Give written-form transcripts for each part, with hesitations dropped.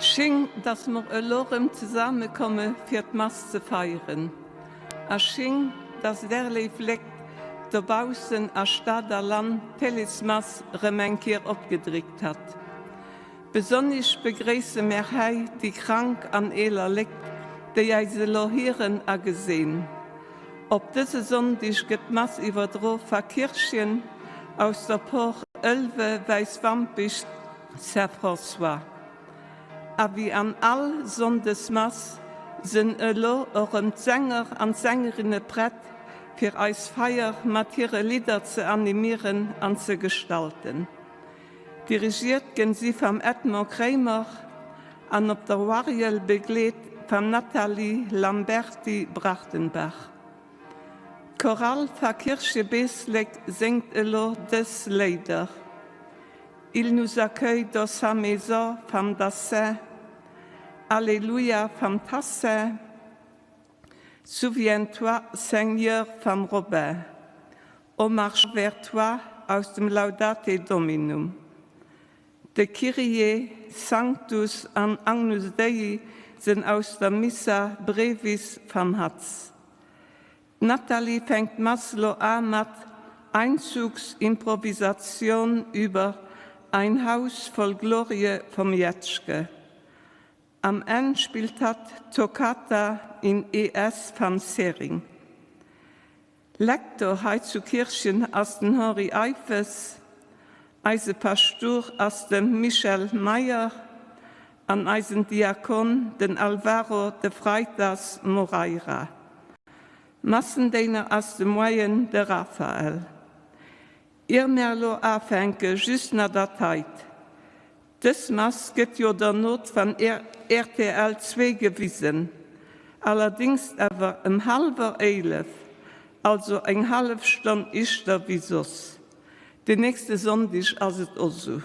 Sching, dass mer elo rëm zesamme komme fir d'Mass ze feieren. A sching, dass där léif Lékt dobaussen a Stad a Land d'Télésmass rëm eng Kier opgedréckt hat. Besonnisch begréisse mär hei déi krank an eeler Lékt, déi eis elo hieren a gesinn. Op dëse Sonndig gëtt d'Mass iwwerdro va Kirchen aus der Por Ëlwe, Wäiswampich, Saint-François. A wéi an all Sonndesmass sënn elo erëm d'Sänger an d'Sängerinne prett, fir eis Feier mat hire Lidder ze animieren an ze gestalten. Dirigiert gënn si vam Edmond Kremer an op der Uargel begleet vam Nathalie Lamberty-Brachtenbach. D'Chorale va Kirche Beeslek séngt elo dës Léider, Il nous accueille dans sa maison vam Dassin, Alleluia vam Tassin, Souviens-toi Seigneur vam Robin. O marche vers toi aus dem Laudate Dominum. De Kyrie, Sanctus an Agnus Dei sënn aus der Missa Brevis vam Hatz. D'Nathalie fänkt d'Mass lo a mat Einzugsimprovisation über Ein Haus voll Glorie vom Jetschke. Am Enn spillt hatt d'Toccata in ES vam Sering. Lektor hei zu Kirchen ass den Henri Eiffes, eise Paschtouer ass de Michel Meyer an eisen Diakon den Alvaro de Freitas Moreira. Massendéiner ass de Moien de Raphael. Ier mär elo afänke just na dat heit, Dës Mass gëtt jo dernot van rtl 2 gewisen, allerdings awer em halwer 11, also eng hallef Stonn ischter wéi soss. Den nächste Sonndig ass et och sou.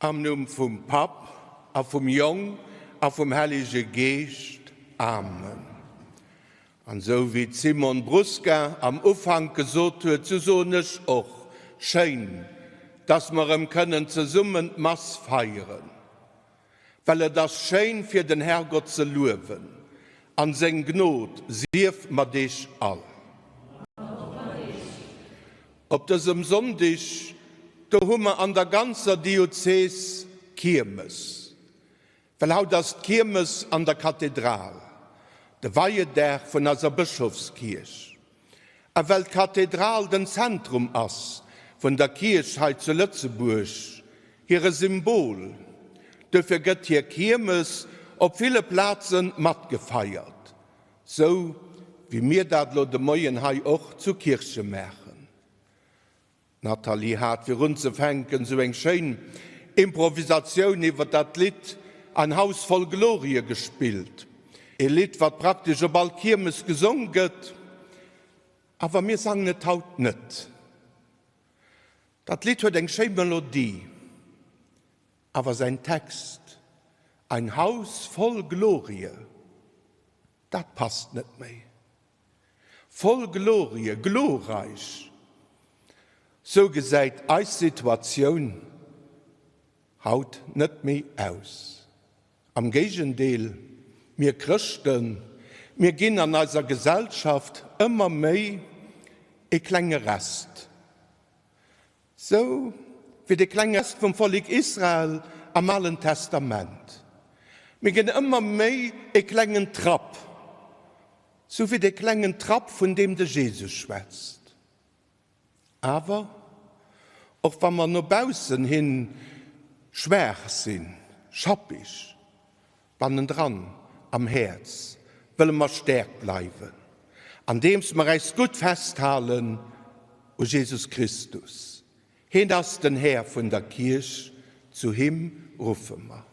Am Numm vum Papp a vum Jong a vum Hellege Geescht. Amen. An esou wéi d'Simone Brusca am Ufank gesot huet, sou soen ech och, Schéin, dass mer erëm kënnen zesummen d'Mass feieren. Well et ass schéin, fir den Herrgott ze luewen, an seng Gnod sief mat iech all. Op dësem Sonndeg, do hu mer an der ganzer Diözes Kiermes. Well haut ass d'Kiermes an der Kathedral, de Weiedag vun eiser Bëschofskierch. A well d'Kathedral den Zentrum ass vun der Kierch hei zu Lëtzebuerg, hire Symbol, duerfir gëtt hir Kiermes op ville Plaze matgefeiert, sou wéi mir dat elo de Moien hei och zu Kierche maachen. D'Nathalie hat fir unzefänken sou eng schéin Improvisatioun iwwer dat Lidd Ein Haus voll Glorie gespillt. Ee Lidd wat praktesch op all Kiermes gesong gëtt, awer mir sangen et haut net. Dat Lidd huet eng schéi Melodie, awer säin Text Ein Haus voll Glorie, dat passt net méi. Voll Glorie, glorreich, sou gesäit eis Situatioun haut net méi aus. Am Géigendeel, mir Chrëschten, mir ginn an eiser Gesellschaft ëmmer méi e klenge Rest. Sou wéi de klenge Rest vum Vollek Israel am Alen Testament. Mir ginn ëmmer méi e klengen Trapp, sou wéi de klengen Trapp, vun deem de Jesus schwätzt. Awer och wa mer no baussen hin schwaach sinn, schappig, Bannendran, am Häerz, wëlle mer staark bleiwen, andeems mer äis gutt festhalen u Jesus Christus. Heen ass den Här vun der Kierch, zu him ruffe mer.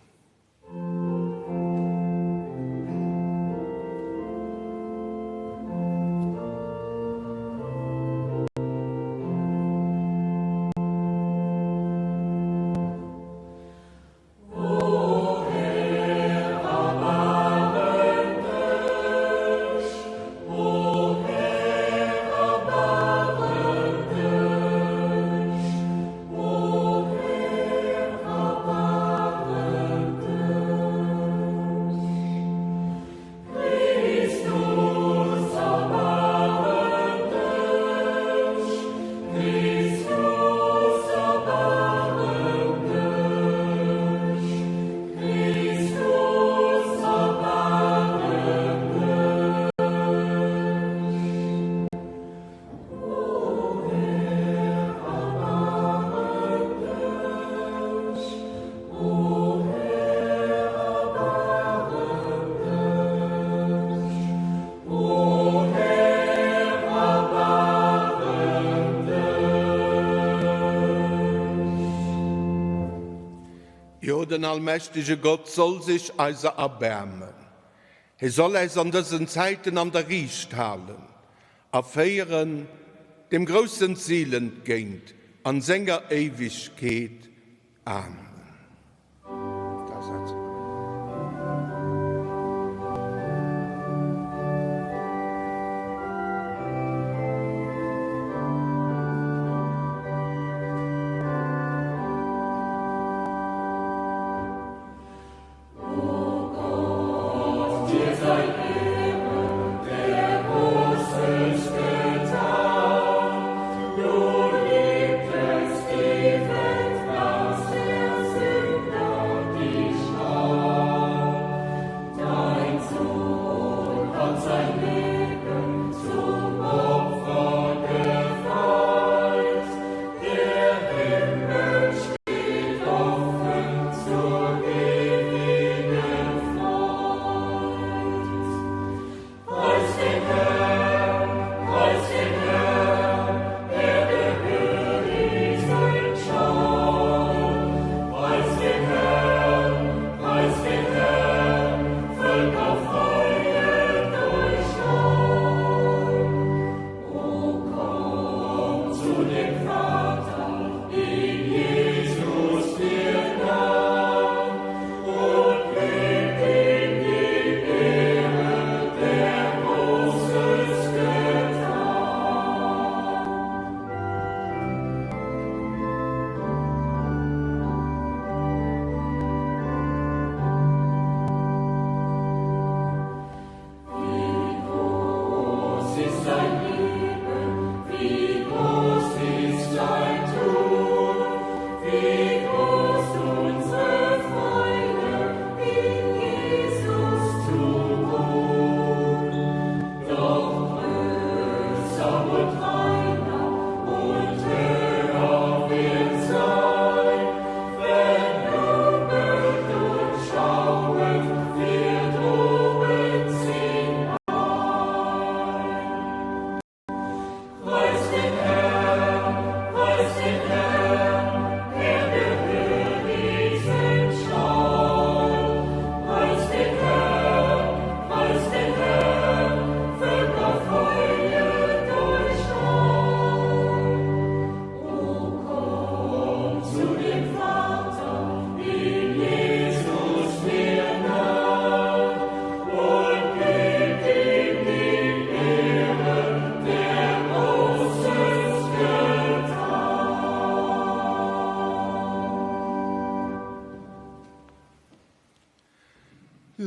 Jo, den allmächtege Gott soll sech eiser erbaarmen. Hie soll äis an dësen Zäiten an der Riicht halen a féieren dem groussen Zil entgéint an senger Éiwegkeet. Amen.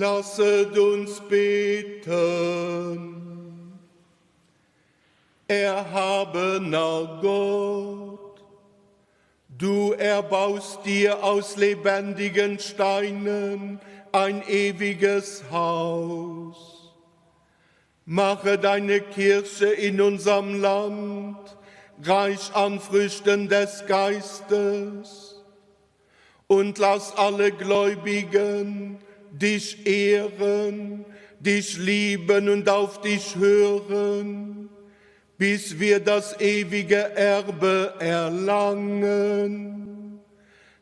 Lasset uns beten. Erhabener Gott, du erbaust dir aus lebendigen Steinen ein ewiges Haus. Mache deine Kirche in unserem Land reich an Früchten des Geistes und lass alle Gläubigen dich ehren, dich lieben und auf dich hören, bis wir das ewige Erbe erlangen.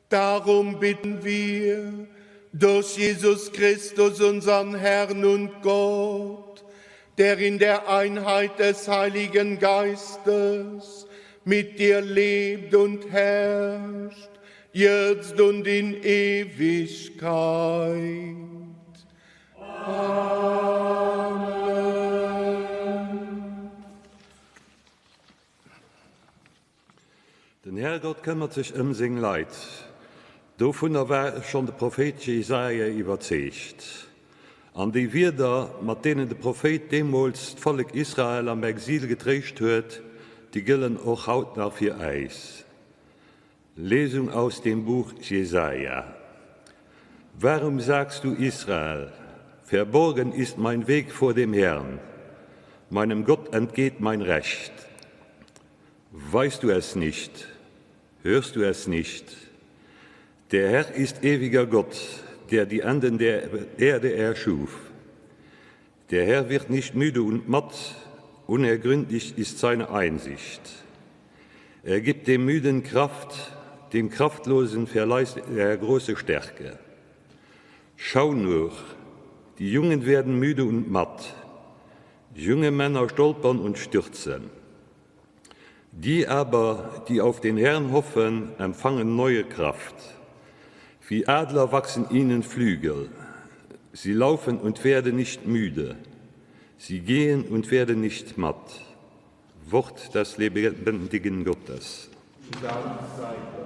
Darum bitten wir durch Jesus Christus, unseren Herrn und Gott, der in der Einheit des Heiligen Geistes mit dir lebt und herrscht, jetzt und in Ewigkeit. Amen. Den Herrgott këmmert sech ëm seng Leit. Dovunner war schonn de Prophéit Jesaja iwwerzeegt. An déi Wierder, mat deenen de Prophéit deemools d'Vollek Israel am Exil getréischt huet, déi gëllen och haut nach fir äis. Lesung aus dem Buch Jesaja. Warum sagst du Israel, Verborgen ist mein Weg vor dem Herrn, meinem Gott entgeht mein Recht? Weißt du es nicht? Hörst du es nicht? Der Herr ist ewiger Gott, der die Enden der Erde erschuf. Der Herr wird nicht müde und matt, unergründlich ist seine Einsicht. Er gibt dem Müden Kraft, dem Kraftlosen verleist er große Stärke. Schau nur, die Jungen werden müde und matt, junge Männer stolpern und stürzen. Die aber, die auf den Herrn hoffen, empfangen neue Kraft. Wie Adler wachsen ihnen Flügel. Sie laufen und werden nicht müde. Sie gehen und werden nicht matt. Wort des lebendigen Gottes. Dank sei Gott.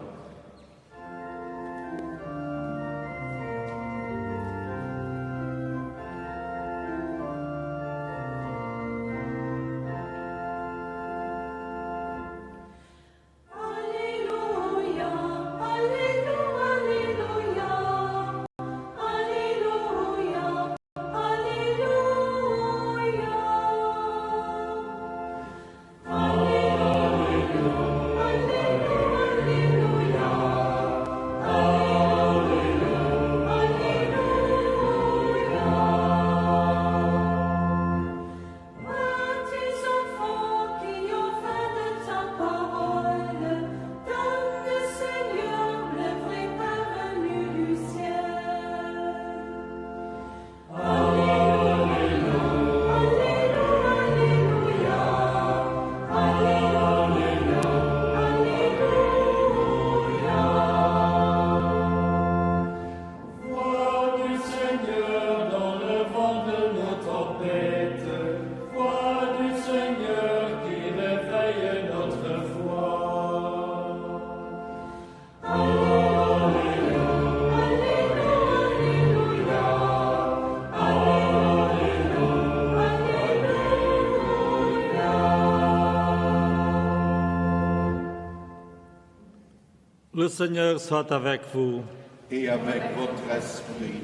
Le Seigneur soit avec vous. Et avec votre esprit.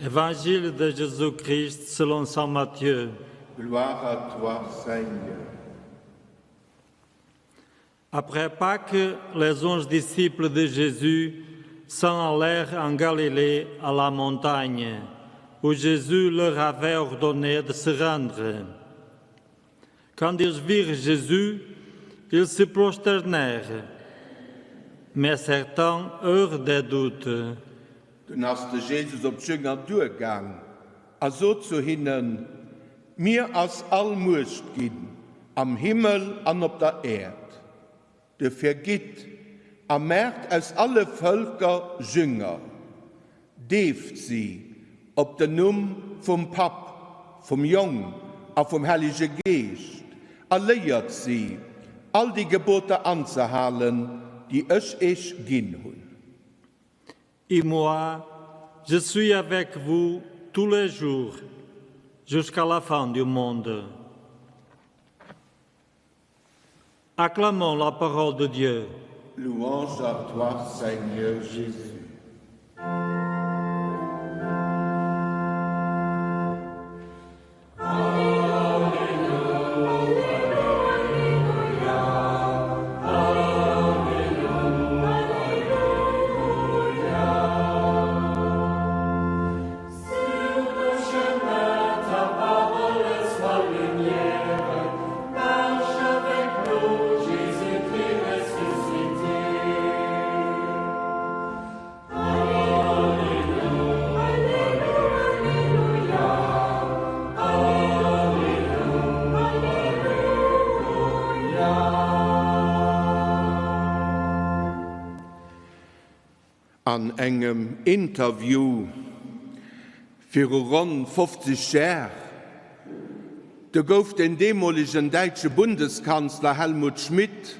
Évangile de Jésus-Christ selon saint Matthieu. Gloire à toi, Seigneur. Après Pâques, les onze disciples de Jésus s'en allèrent en Galilée à la montagne, où Jésus leur avait ordonné de se rendre. Quand ils virent Jésus, ils se prosternèrent, mais certains eurent des doutes. Dunn ass de Jesus op d'Jünger duergaang a sot zu hinnen, Mir ass all Muecht ginn am Himmel an op der Äerd. Duerfir gitt a maacht aus alle Vëlker Jünger, deeft si op den Numm vum Papp, vum Jong a vum Hellege Geescht a léiert si, all déi Geboter anzehalen, déi ech iech ginn hunn. Et moi, je suis avec vous. tous les jours, jusqu'à la fin du monde. Acclamons la parole de Dieu. Louange à toi, Seigneur Jésus. An engem Interview viru ronn 50 Jar, do gouf den deemolegen däitsche Bundeskanzler Helmut Schmidt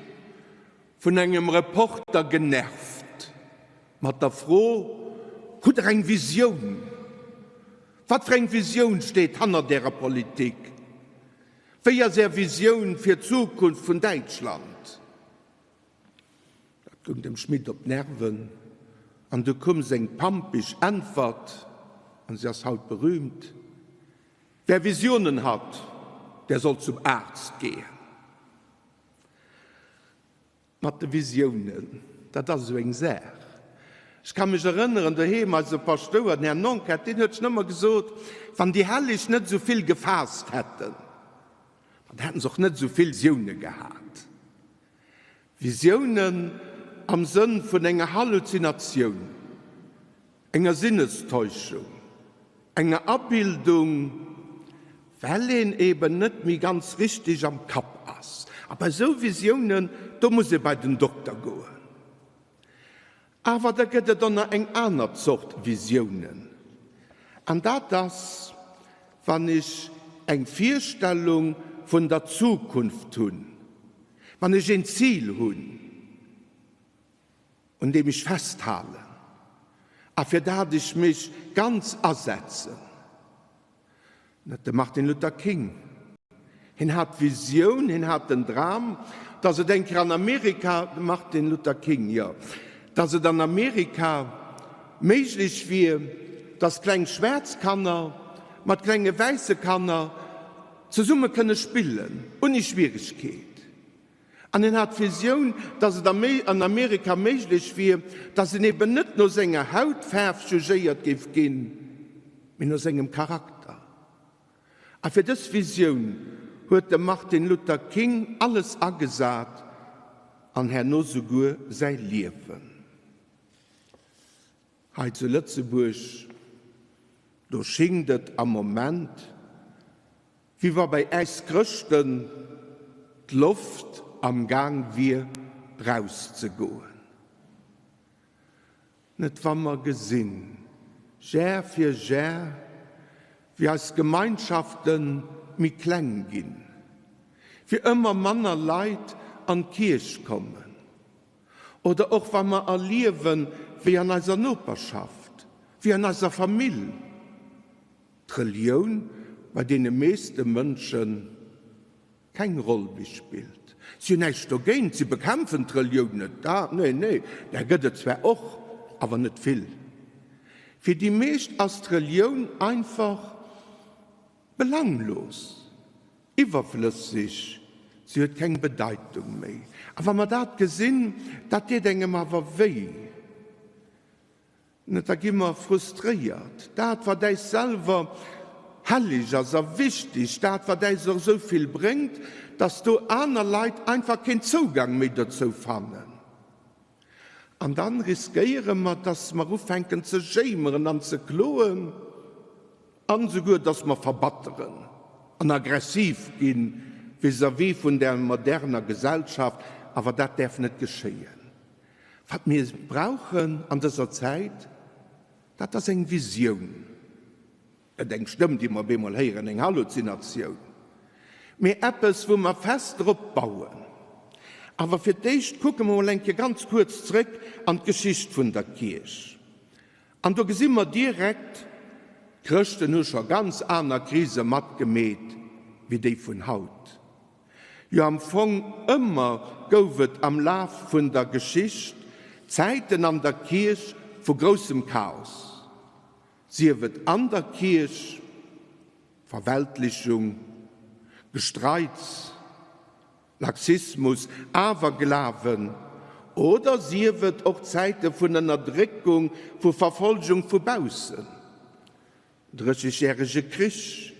vun engem Reporter genervt mat der Fro, Hutt Der eng Visioun? Wat fir eng Visioun steet hannert Ärer Politik? Wéi ass Är Visioun fir d'Zukunft vun Däitschland? Dat goung dem Schmidt op d'Nerven an du koum seng pampig Äntwert, an se ass haut berühmt, Wer Visionen hat, der soll zum Arzt gehen. Mat de Visiounen, dat ass esou eng Saach. Ech ka mech erënneren, doheem, eise Paschtouer, den Här Nonquet, deen huet schon ëmmer gesot, wann déi Helleg net esou vill gefaasst hätten, dann hätten se och net esou vill Visioune gehat. Visiounen am Sënn vun enger Halluzinatioun, enger Sinnestäuschung, enger Abildung, well een eben net méi ganz richteg am Kapp ass. A bei esou Visiounen, do muss ee bei den Dokter goen. Awer da gëtt et och nach eng aner Zort Visiounen, an dat ass, wann ech eng Virstellung vun der Zukunft hunn, wann ech een Zil hunn, un deem ech festhalen a fir dat ech mech ganz asetzen. Net de Martin Luther King. Hien hat d'Visioun, hien hat den Dram, datt et eng Kéier an Amerika, de Martin Luther King, jo, datt et an Amerika méiglech wier, datt kleng schwaarz Kanner mat klenge wäisse Kanner zesumme kënne spillen, ouni Schwieregkeet. An hien hat d'Visioun, datt et an Amerika méiglech wier, datt een eben net no senger Hautfaarf jugéiert géif ginn, mee no sengem Charakter. A fir dës Visioun huet de Martin Luther King alles agesat an herno souguer säi Liewen. Hei zu Lëtzebuerg, do schingt et am Moment, wéi wa bei äis Chrëschten d'Loft am Gaang wier rauszegoen. Net wa mer gesinn, Jar fir Jar, wéi eis Gemeinschafte méi kleng ginn, wéi ëmmer manner Leit an d'Kierch kommen, oder och wa mer erliewen, wéi an eiser Noperschaft, wéi an eiser Famill d'Relioun bei deene meeschte Mënsche keng Roll méi spillt. Si hunn näischt dogéint, si bekämpfen d'Relioun net, da, nee, nee, där gëtt et zwar och, awer net vill. Fir déi meescht ass d'Relioun einfach belanglos, iwwerflësseg, si huet keng Bedeitung méi. A wa mer dat gesinn, dat deet engem awer wéi. Net, da gi mer frustréiert. Dat, wat äis selwer helleg ass a wichteg, dat, wat äis och esou vill bréngt, dass do aner Leit einfach keen Zougang méi dozou fannen. An dann riskéiere mer, dass mer ufänken ze jéimeren an ze kloen an esouguer, dass mer verbatteren an aggressiv gi vis-à-vis vun der moderner Gesellschaft. Awer dat däerf net geschéien. Wat mir brauchen an dëser Zäit, dat ass eng Visioun. Net eng Stëmm, déi mer op eemol héieren, eng Halluzinatioun, mee eppes, wou mer fest drop bauen. Awer fir d'éischt kucke mer mol eng Kéier ganz kuerz zréck an d'Geschicht vun der Kierch. An do gesi mer direkt. D'Chrëschten hu scho ganz aner Krise matgemeet wéi déi vun haut. Jo am Fong ëmmer gouf et am Laf vun der Geschicht Zäiten an der Kierch vu groussem Chaos, sief et an der Kierch, Verweltlichung, Gestreits, Laxismus, Awerglawen, oder sief et och Zäite vun Ënnerdréckung, vu Verfolgung vu baussen, Drëssegjärege Krich,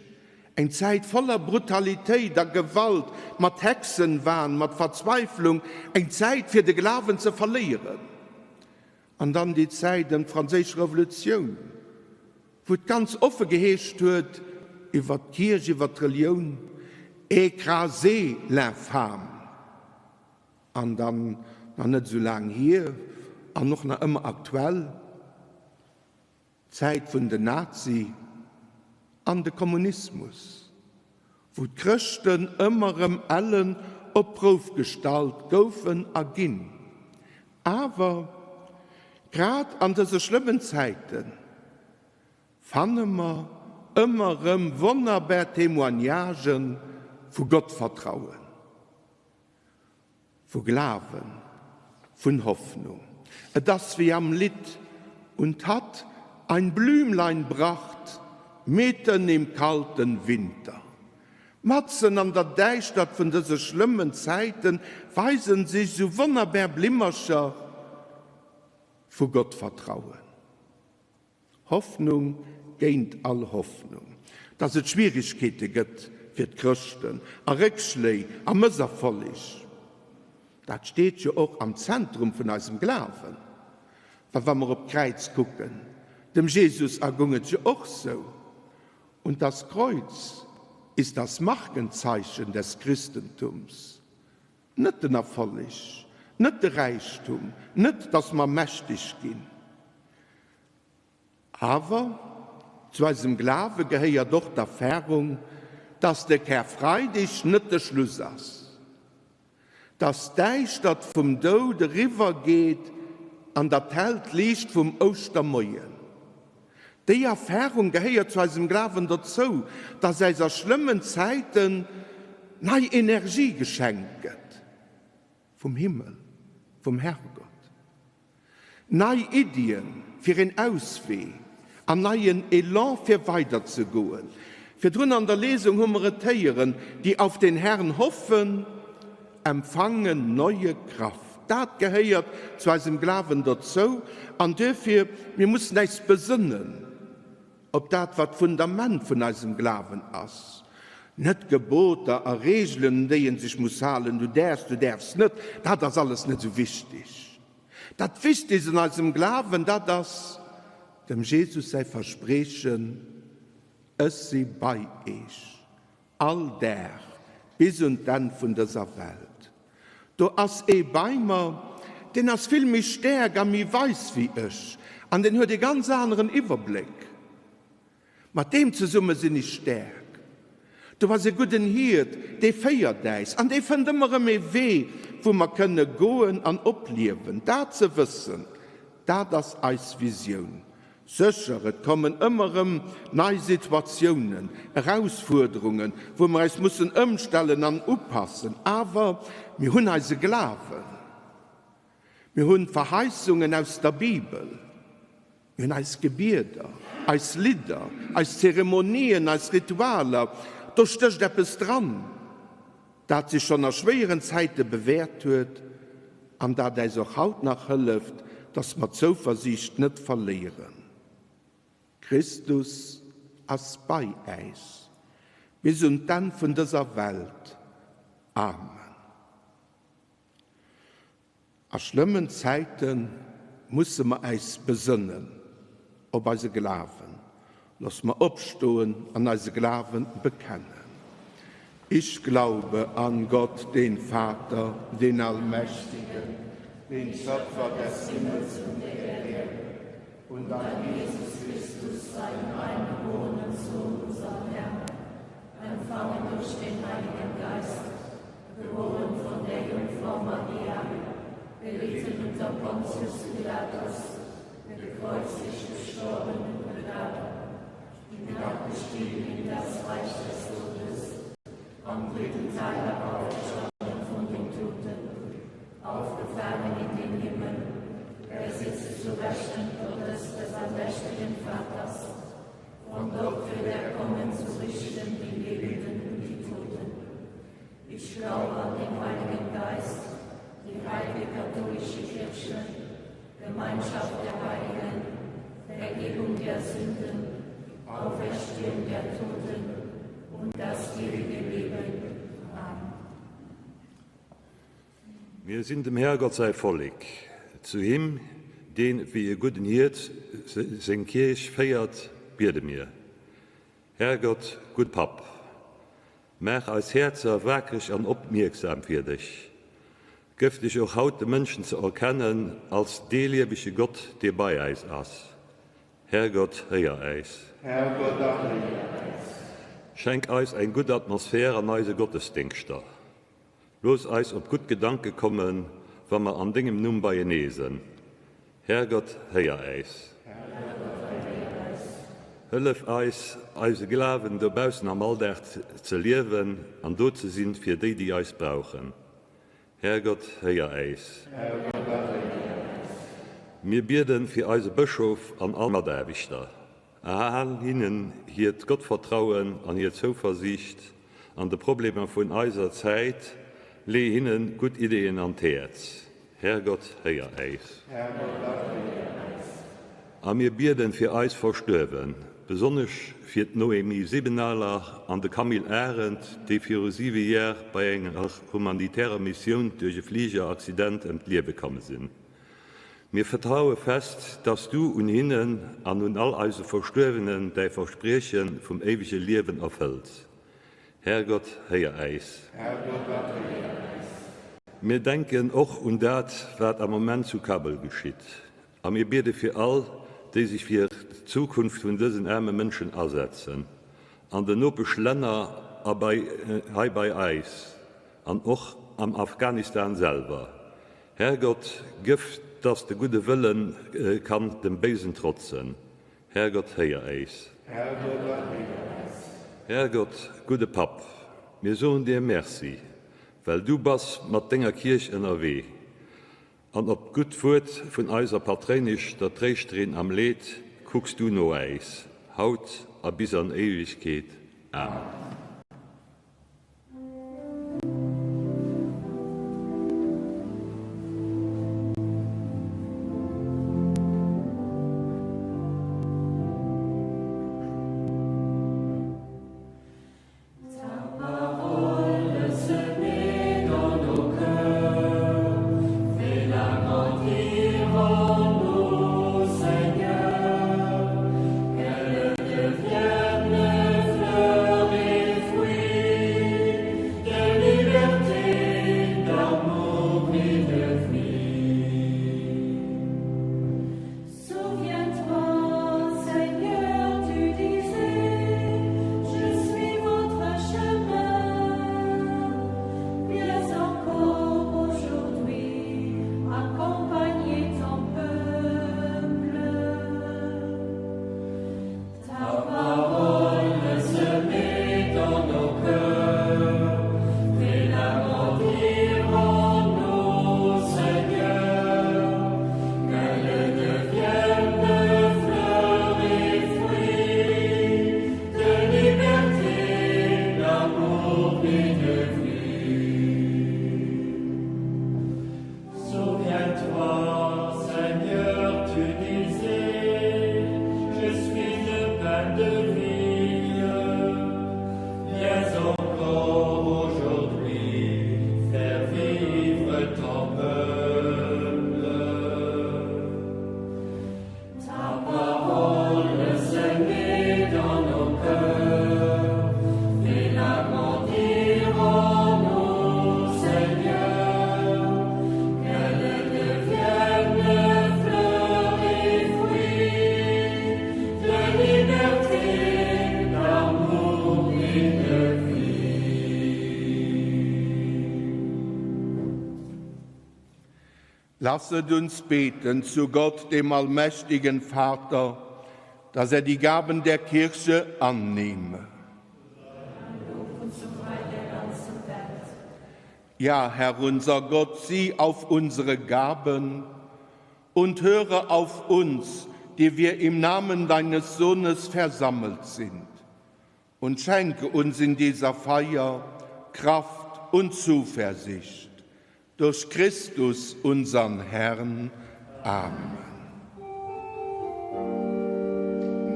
eng Zäit voller Brutalitéit a Gewalt, mat Hexenwahn, mat Verzweiflung, eng Zäit fir de Glawen ze verléieren. An dann déi Zäit ëm d'Franséisch Revolutioun, wou et ganz offe geheescht huet iwwer d'Kierch, iwwer d'Relioun, Écrasez l'infâme! An dann, nach net esou laang hier an och nach ëmmer aktuell, d'Zäit vun den Nazi an de Kommunismus, wou d'Chrëschten ëmmer erëm ellen op d'Prouf gestallt goufen a ginn. Awer grad an dëse schlëmmen Zäite fanne mer ëmmer erëm wonnerbar Témoignagë vu Gottvertrauen. Vu Glawen, vun Hoffnung. Et ass wéi am Lidd, Und hat ein Blümlein bracht mitten im kalten Winter. Matzen an der Däischtert vun dëse schlëmmen Zäiten weisen sech sou wonnerbär Blimmercher vu Gottvertrauen. Hoffnung géint all Hoffnung, dass et Schwierigkeete gëtt fir d'Chrëschten a Réckschléi a Mësserfolleg, dat steet jo och am Zentrum vun eisem Glawen. Well wa mer op d'Kräiz kucken, dem Jesus ergoung et jo och sou, Und das Kreuz ist das Markenzeichen des Christentums. Net den Erfolleg, net de Räichtum, net dass mer mächteg ginn. Awer zu eisem Glawe gehéiert och d'Erfahrung, dass de Kärfreideg net de Schluss ass, dass d'Däischtert vum Doud eriwwer geet an dat hellt Liicht vum Ouschtermoien. Déi Erfahrung gehéiert zu eisem Glawen dozou, dass äis a schlëmmen Zäiten nei Energie geschenkt gëtt vum Himmel, vum Herrgott. Nei Iddien fir een Auswee an neien Elan fir weider ze goen. Virdrun an der Lesung hu mer et héieren, Die auf den Herrn hoffen, empfangen neue Kraft. Dat gehéiert zu eisem Glawen dozou an duerfir, mir mussen äis besënnen op dat, wat d'Fundament vun eisem Glawen ass, net Geboter a Reegelen, un déi ee sech muss halen, du däerfs, du däerfs net, dat ass alles net esou wichteg. Dat Wichtegst an eisem Glawen, dat ass dem Jesus säi Verspreechen, Ech si bei eech All Dag, bis un d'Enn vun dëser Welt. Do ass ee bei mer, deen ass vill méi stäerk a méi weis wéi ech, an deen huet ee ganz aneren Iwwerbléck. Mat deem zesumme sinn ech stäerk. Do ass e gudden Hiert, dee féiert äis, an dee fënnt ëmmer erëm ee Wee, wou mer kënne goen an opliewen. Dat ze wëssen, dat ass eis Visioun. Sécher, et kommen ëmmer erëm nei Situatiounen, Erausfuerderungen, wou mer eis mussen ëmstellen an upassen. Awer mir hunn eise Glawen, mir hunn d'Verheissungen aus der Bibel, mir hunn eis Gebieder, eis Lidder, eis Zeremonien, eis Ritualer. Do stécht eppes dran, dat sech schonn a schwéieren Zäite bewäert huet an dat äis och haut nach hëlleft, dass mer d'Zouversiicht net verléieren. Christus ass bei äis bis un d'Enn vun dëser Welt. Amen. A schlëmmen Zäite musse mer äis besënnen op eise Glawen. Looss mer opstoen an eise Glawen bekennen. Ich glaube an Gott, den Vater, den Allmächtigen, den Schöpfer des Himmels und der Erde, und an Jesus Christus, seinen eingeborenen Sohn, unseren Herrn, empfangen durch den Heiligen Geist, geboren von der Jungfrau Maria, gelitten unter Pontius Pilatus, gekreuzigt, gestorben und begraben. dritten Tage auferstanden von den Toten, aufgefahren in den Himmel, er sitzt zu Rechten Gottes des allmächtigen Vaters. Von dort wird er kommen zu richten die Lebenden und die Toten. Ich glaube an den Heiligen Geist, die heilige katholische Kirche, Gemeinschaft der Heiligen, Vergebung der Sünden, Auferstehung der Toten und das ewige Leben. Amen. Mir sinn dem Herrgott säi Vollek, zu him, deen wéi e gudden Hiert seng Kierch féiert, biede mir. Herrgott, gudd Papp, maach eis Häerzer waakreg an opmierksam fir dech. Gëff dech och haut de Mënschen ze erkennen als dee liewege Gott, dee bei äis ass. Herrgott, héier äis. Herrgott, erhéier äis. Schenk eis eng gutt Atmosphär an eise Gottesdéngschter. Looss eis op gutt Gedanke kommen, wa mer an dengem Numm beienee sënn. Herrgott, héier äis. Herrgott, erhéier äis. Hëllef eis, eise Glawen dobaussen am Alldag ze liewen an do ze sinn fir déi, déi eis brauchen. Herrgott, héier äis. Herrgott, erhéier äis. Mir bieden fir eise Bëschof an all Mataarbechter. Erhal hinnen hiert Gottvertrauen an hir Zouversiicht an de Problemer vun eiser Zäit. Lee hinnen gutt Ideeën an d'Häerz. Herrgott, héier äis. Herrgott, erhéier äis. A mir bieden fir eis Verstuerwen, besonnesch fir d'Noémie Sibenaler an de Camille Arendt, déi viru siwe Jar bei enger humanitärer Missioun duerch e Fligeraccident ëm d'Liewe komm sinn. Mir vertraue fest, dass du un hinnen an un all eise Verstuerwenen däi Versprieche vum éiwege Liewen erfëlls. Härgott, héier äis. Härgott, erhéier äis. Mir denken och un dat, wat am Moment zu Kabul geschitt, a mir biede fir all, déi sech fir d'Zukunft vun dësen aarme Mënschen asetzen, an den Nopeschlänner a hei bei äis an och am Afghanistan selwer. Herrgott, gëff, dass de gudde Wëllen kann dem Béisen trotzen. Herrgott, héier äis. Herrgott, erhéier äis. Herrgott, gudde Papp, mir soen dir Merci, well du bass mat denger Kierch ënnerwee, an op d'gutt Wuert vun eiser Patréinesch, der Tréischterin am Leed, kucks du no äis, haut a bis an Éiwegkeet. Amen. Lasset uns beten zu Gott, dem allmächtigen Vater, dass er die Gaben der Kirche annehme. ganzen Welt. Ja, Herr unser Gott, sieh auf unsere Gaben und höre auf uns, die wir im Namen deines Sohnes versammelt sind, und schenke uns in dieser Feier Kraft und Zuversicht. Durch Christus, unseren Herrn. Amen.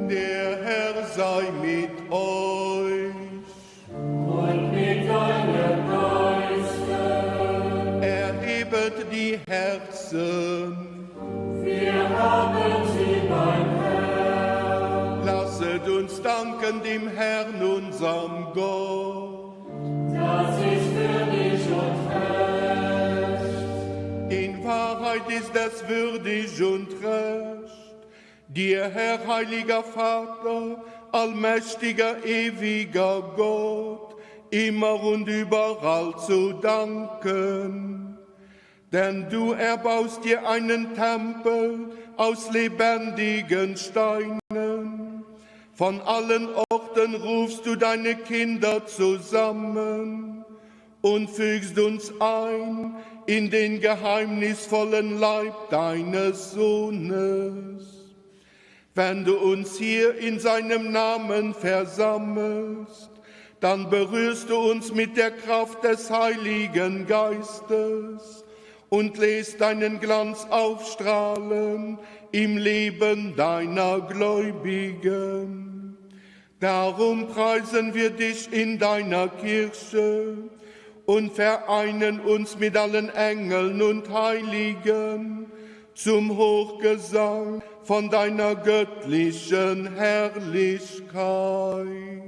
Der Herr sei mit euch. Und mit deinem Geiste. Erhebet die Herzen. Wir haben sie beim Herrn. Lasset uns danken dem Herrn, unserem Gott. Das ist würdig und recht. In Wahrheit ist es würdig und recht, dir, Herr, heiliger Vater, allmächtiger, ewiger Gott, immer und überall zu danken. Denn du erbaust dir einen Tempel aus lebendigen Steinen. Von allen Orten rufst du deine Kinder zusammen und fügst uns ein in den geheimnisvollen Leib deines Sohnes. Wenn du uns hier in seinem Namen versammelst, dann berührst du uns mit der Kraft des Heiligen Geistes und lässt deinen Glanz aufstrahlen im Leben deiner Gläubigen. Darum preisen wir dich in deiner Kirche und vereinen uns mit allen Engeln und Heiligen zum Hochgesang von deiner göttlichen Herrlichkeit.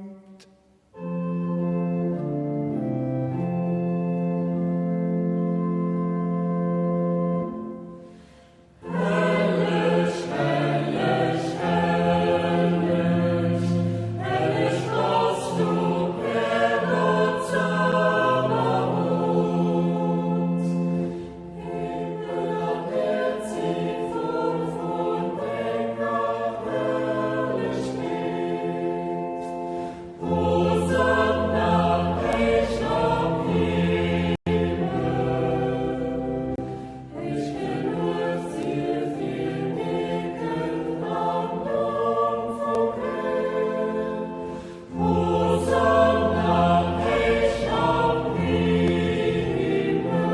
Hellig, hellig, hellig, hellig bist du, Herr Gott Zebaoth. Himmel und Erd sind voll von deiner Herrlichkeit. Hosanna, hoch am Himmel. Héich gelueft sief dee kënnt am Numm vum Här. Hosanna, héich am Himmel.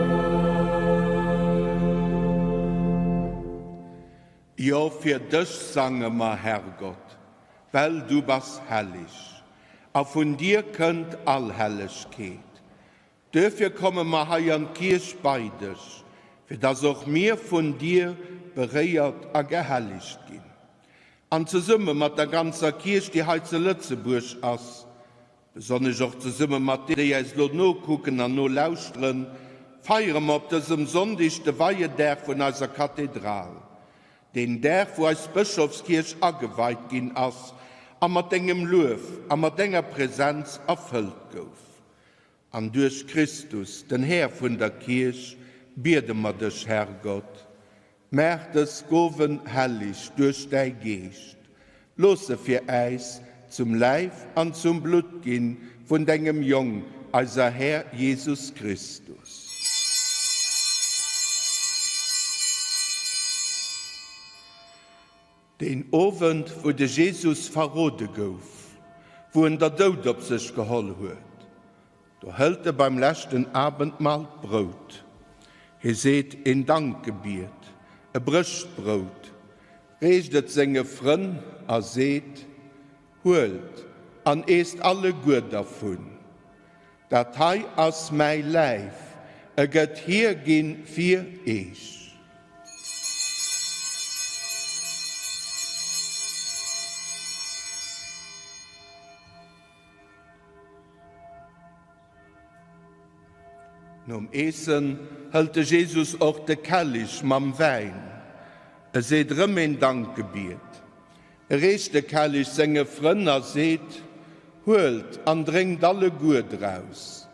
Jo, fir dech sange mer, Herrgott, well du bass hellig, a vun dir kënnt all Hellegkeet. Duerfir komme mer hei an d'Kierch bei dech, fir dass och mir vun dir beréiert a gehellegt ginn. An zesumme mat der ganzer Kierch, déi hei zu Lëtzebuerg ass, besonnesch och zesumme mat deenen, déi äis elo nokucken an nolauschteren, feiere mer op dësem Sonndeg de Weiedag vun eiser Kathedral, deen Dag, wou eis Bëschofskierch ageweit ginn ass a mat dengem Luef a mat denger Präsenz erfëllt gouf. An duerch Christus, den Här vun der Kierch, biede mer dech, Herrgott, Maach dës Gowen hellig duerch däi Geescht, looss se fir äis zum Läif an zum Blutt ginn vun dengem Jong, eiser Här Jesus Christus. Deen Owend, wou de Jesus verrode gouf, wou en der Doud op sech geholl huet, do hëlt e beim leschten Abendmahl d'Brout. Hie seet een Dankgebiet, e brécht d'Brout, reecht et senge Frënn a seet, Huelt an eesst alleguer dervun. Dat hei ass mäi Läif, e gëtt hierginn fir eech. Nom Eessen hëlt de Jesus och de Kellich mam Wäin. E seet erëm een Dankgebiet. E reecht de Kellich senge Frënn a seet, Huelt an drénkt alleguer draus.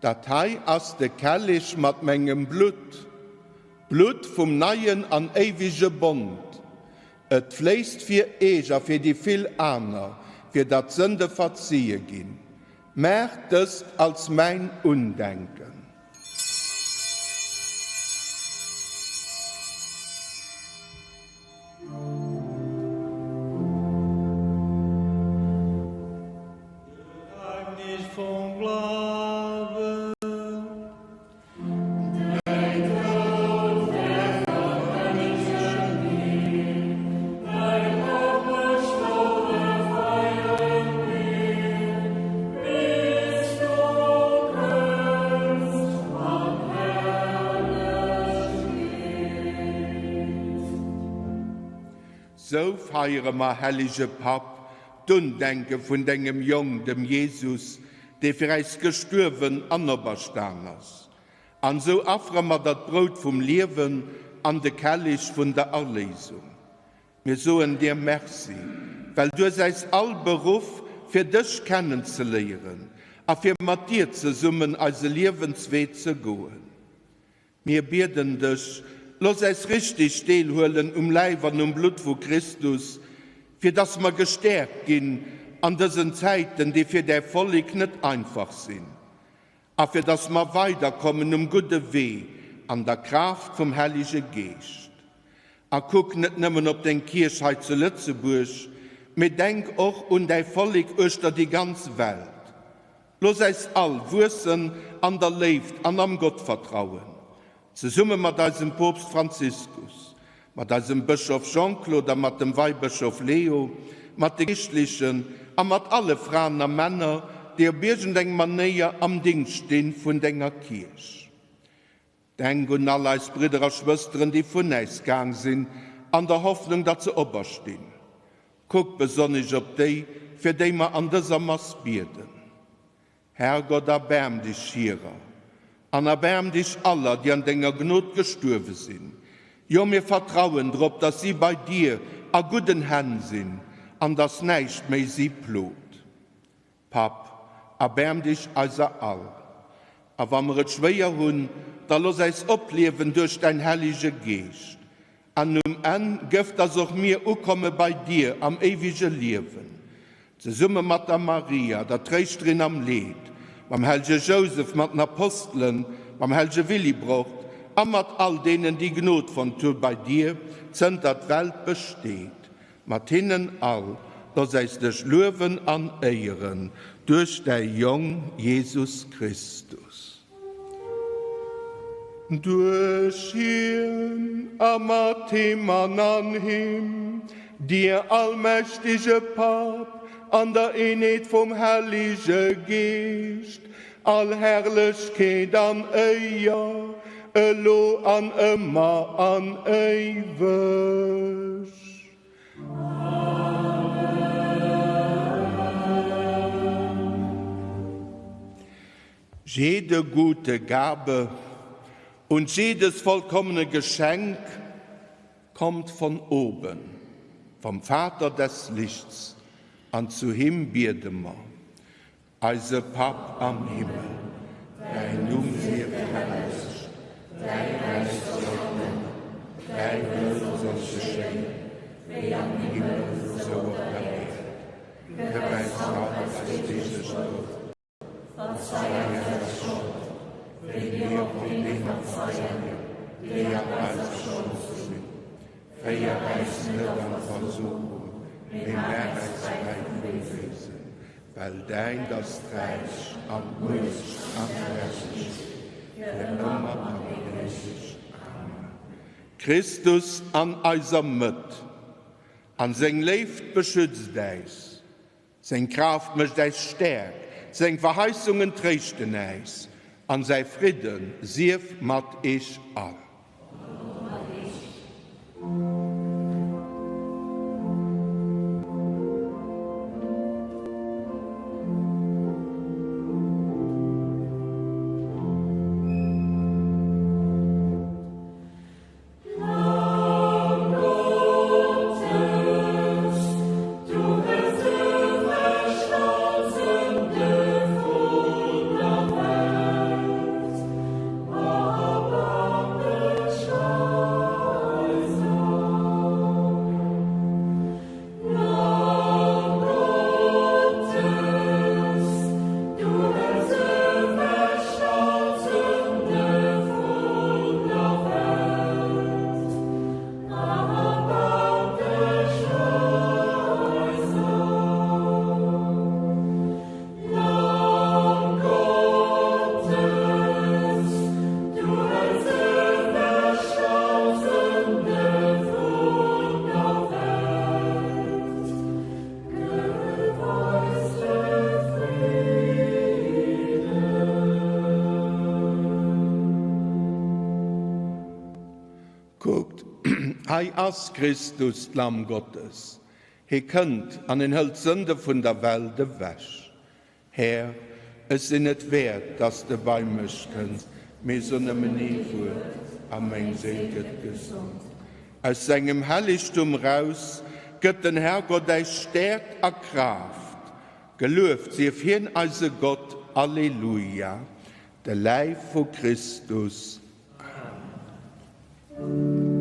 Dat hei ass de Kellich mat mengem Blutt, d'Blutt vum neien an éiwege Bond. Et fléisst fir eech a fir déi vill aner, fir datt d'Sënde verzie ginn. Maacht dëst als mäin Undenken. Geheimnis vum Glawen. Sou feiere mer, hellege Papp, d'Undenke vun dengem Jong, dem Jesus, dee fir äis gestuerwen an operstan ass. An esou affere mer der d'Brout vum Liewen an de Kellich vun der Erléisung. Mir soen dir Merci, well du hues äis all beruff, fir dech kennenzeléieren a fir mat dir zesummen eise Liewenswee ze goen. Mir bieden dech, looss äis richtig deelhuelen um Läif an um Blutt vu Christus, fir dass mer gestäerkt ginn an dësen Zäiten, déi fir däi Vollek net einfach sinn, a fir dass mer weiderkommen um gudde Wee an der Kraaft vum Hellege Geescht. A kuck net nëmmen op deng Kierch hei zu Lëtzebuerg, mee denk och un däi Vollek uechter déi ganz Welt. Looss äis all wuessen an der Léift an am Gottvertrauen, zesumme mat eisem Poopst Franziskus, mat eisem Bëschof Jean-Claude a mat dem Weibëschof Leo, mat de Geeschtlechen a mat alle Fraen a Männer, déi op iergendeng Manéier am Dingscht sti vun denger Kierch. Denk un all eis Bridder a Schwësteren, déi vun äis gaang sinn, an der Hoffnung, datt se operstinn. Kuck besonnesch op déi, fir déi mer an dëser Mass bieden. Herrgott, erbaarm dech hirer an erbaarm dech aller, déi an denger Gnod gestuerwe sinn. Jo, mir vertrauen drop, datt si bei dir a gudden Hänn sinn an datt näischt méi si plot. Papp, erbaarm dech eiser all. A wa mer et schwéier hunn, da looss äis opliewen duerch däin Hellege Geescht. An um Enn gëff, dass och mir ukomme bei dir am éiwege Liewen, zesumme mat der Maria, der Tréischterin am Leed, mam hellege Jousef, mat den Apostelen, mam hellege Willibrord a mat all deenen, déi Gnod fonnt hu bei dir, zënter d'Welt besteet. Mat hinnen all looss äis dech luewen an éieren duerch däi Jong Jesus Christus. Duerch hien a mat him an an him, dir allmächtege Papp, an der Eenheet vum Hellege Geescht, all Herrlechkeet an Éier, elo an ëmmer an éiweg. Jede gute Gabe und jedes vollkommene Geschenk kommt von oben, vom Vater des Lichts, an zu him biede mer. Eise Papp am Himmel, däin Numm sief gehellegt, däi Räich soll kommen, däi Wëll soll geschéien, wéi am Himmel esou op der Äerd. Gëff äis haut eist deeglecht Brout. Verzei äis eis Schold, wéi mir och deene verzeien, déi an eiser Schold sinn. Féier äis net an d'Versuchung, mee maach äis fräi vum Béisen. Well däint ass d'Räich an d'Muecht an d'Herrlechkeet fir ëmmer an éiweg. Amen. Christus an eiser Mëtt, an seng Léift beschützt äis, seng Kraaft mécht äis staark, seng Verheissungen tréischten äis, an säi Fridde sief mat eech all. Hei ass Christus, d'Lamm Gottes. Hie kënnt an en hëlt d'Sënde vun der Welt ewech. Här, ech sinn net wäert, dass de bei mech kënns, mee so nëmmen ee Wuert, a meng Séil gëtt gesond. Aus sengem Hellegtum raus gëtt den Herrgott äis Stäerkt a Kraaft. Gelueft sief hien, eise Gott. Alleluia. De Läif vu Christus. Amen.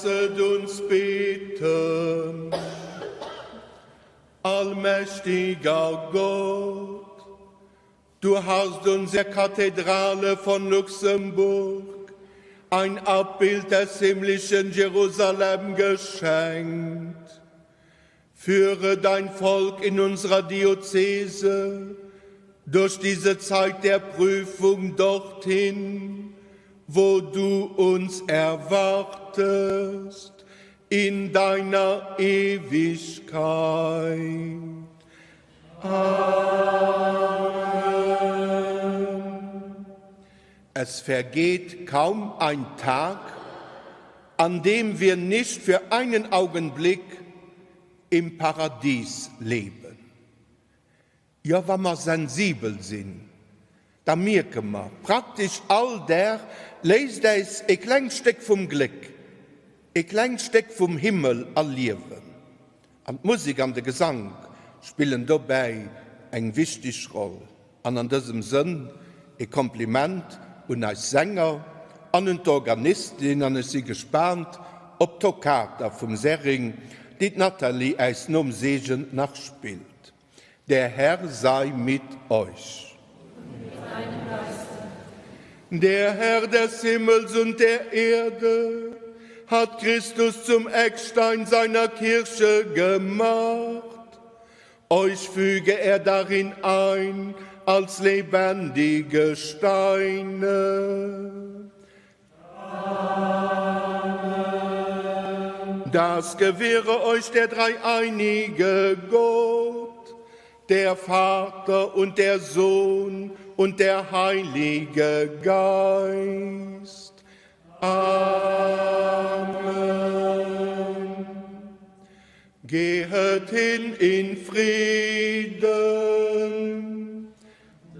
Lasset uns beten. Allmächtiger Gott, du hast unserer Kathedrale von Luxemburg ein Abbild des himmlischen Jerusalem geschenkt. Führe dein Volk in unserer Diözese durch diese Zeit der Prüfung dorthin, wo du uns erwartest in deiner Ewigkeit. Amen. Es vergeht kaum ein Tag, an dem wir nicht für einen Augenblick im Paradies leben. Jo, wa mer sensibel sinn, da mierke mer, praktesch all Dag léisst äis e klengt Stéck vum Gléck, e klengt Stéck vum Himmel erliewen. An d'Musek an de Gesank spillen dobäi eng wichteg Roll. An an dësem Sënn e Kompliment un eis Sänger an un d'Organistin an ech si gespaant op d'Toccata vum Serring, déi d'Nathalie äis nom Seegen nach spillt. Der Herr sei mit euch. Und mit deinem Geiste. Der Herr des Himmels und der Erde hat Christus zum Eckstein seiner Kirche gemacht. Euch füge er darin ein als lebendige Steine. Amen. Das gewähre euch der dreieinige Gott, der Vater und der Sohn und der Heilige Geist. Amen. Gehet hin in Frieden.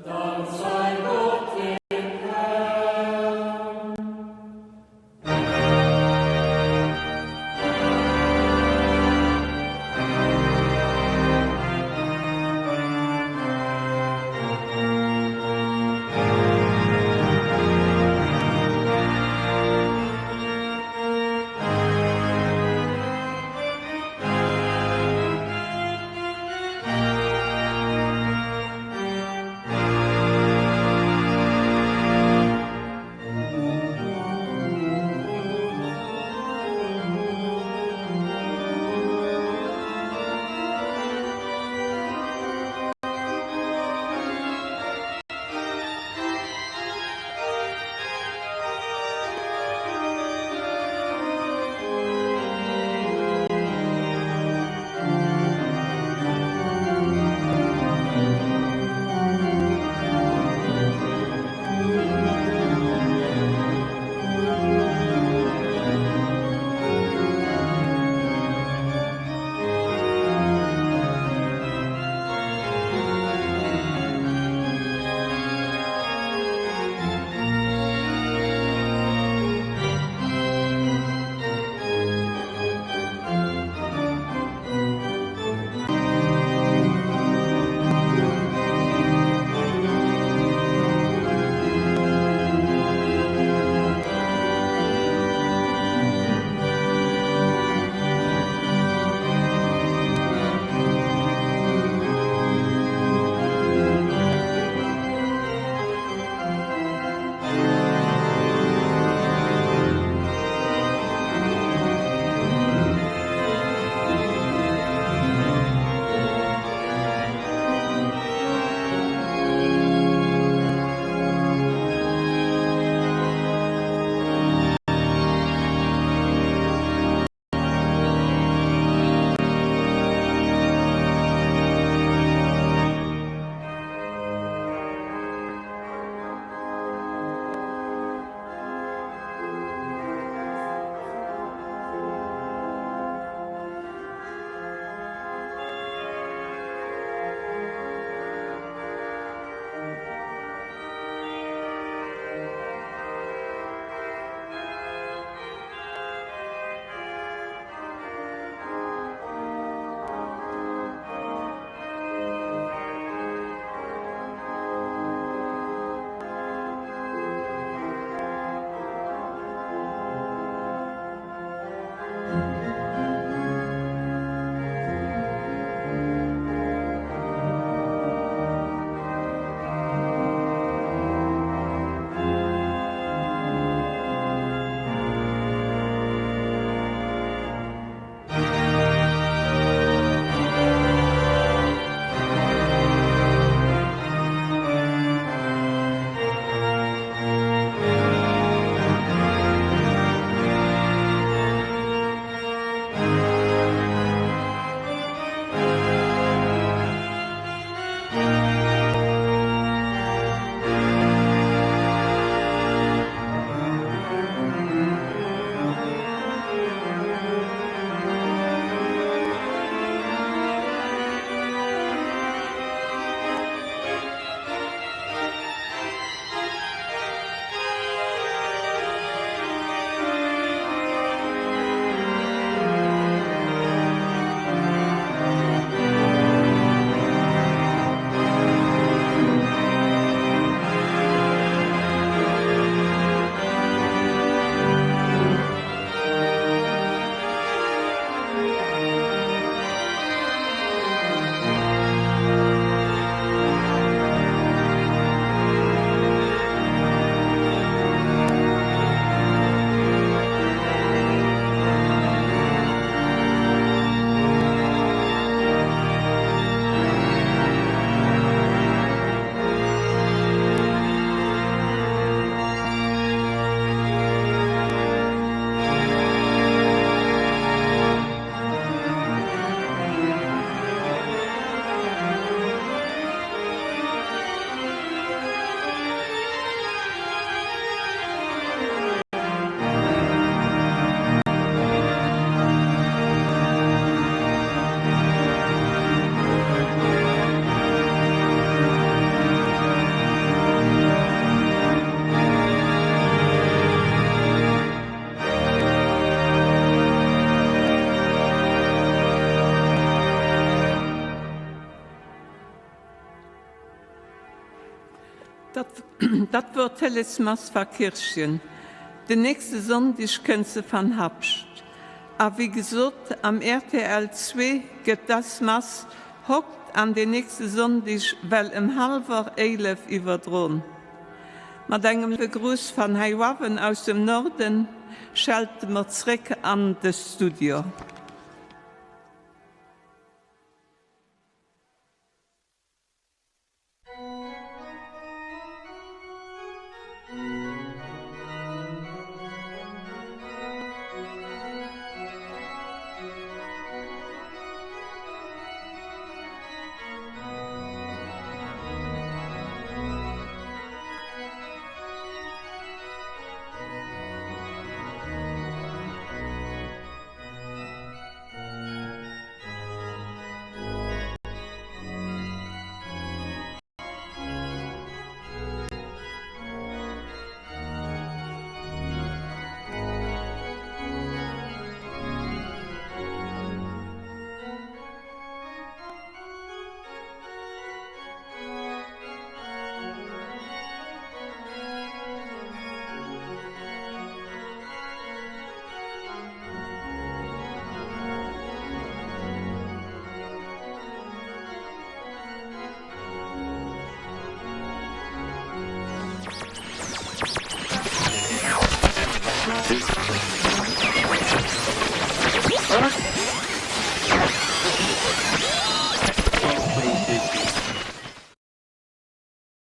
Dank sei Gott dem Herrn. Dat wor d'Télésmass va Kirchen. Den nächste Sonndig kënnt se van Habscht. A wéi gesot, am rtl 2 gëtt dess Mass hokt an den nächste Sonndig well em halwer 11 iwwerdron. Mat engem léiwe Gruss van heiuawen aus dem Norden schelte mer zréck an de Studio.